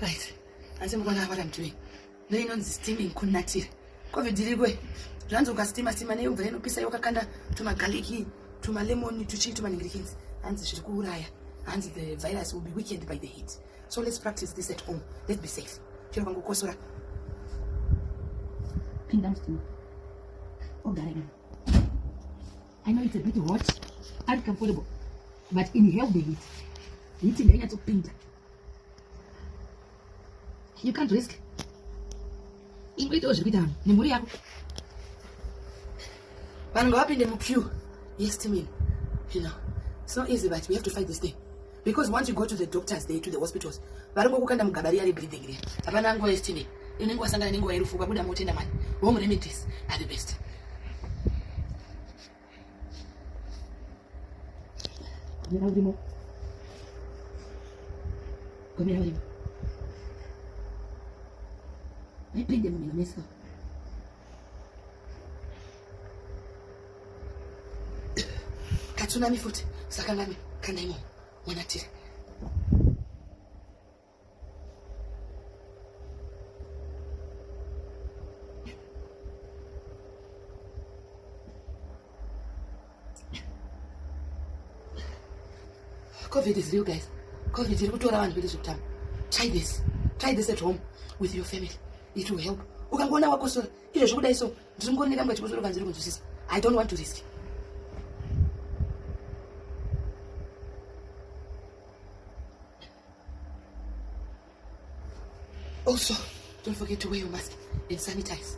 Right, asi mukuona what I'm doing. Ndoinonzi steaming, kunatira. Covid irikwe. Zvanzi ukastima stima neyo mvura inopisa yokakanda tumagarlic, tumalemon, tuchii, tumaningirikins. Hanzi zviri kuuraya. Hanzi the virus will be weakened by the heat. So let's practice this at home. Let's be safe. Chero kangokosora. Pinda musteam. Ogara imomo. I know it's a bit hot, uncomfortable, but inhale the heat. Heat ngainyatso kupinda. You can't risk. Ingoitawo zviri kuita vanhu nemhuri yako. Vanhu ngavapinde muqueue yesteaming. You know, it's not easy, but we have to fight this thing. Because once you go to the doctors there, to the hospitals, vari ngokukanda mugaba riya rebreathing riya. Hapana nguva yesteaming. Unenge wasangana nenguva yerufu, ukabuda motenda mani. Home remedies are the best. Gomera urimo. Gomera urimo. Maipinde mumhino mese. Katsunami futi, sakangami kana imomo mwanatiri. COVID is real, guys. COVID iri kutora vanhu kwete zvekutamba. Try this. Try this at home with your family. It will help. Ukangoona wakosora, izvezvi kudai so, ndiri ngori nekamwe kachikosoro kanziri kunzwisisa. I don't want to risk. Also, don't forget to wear your mask and sanitize.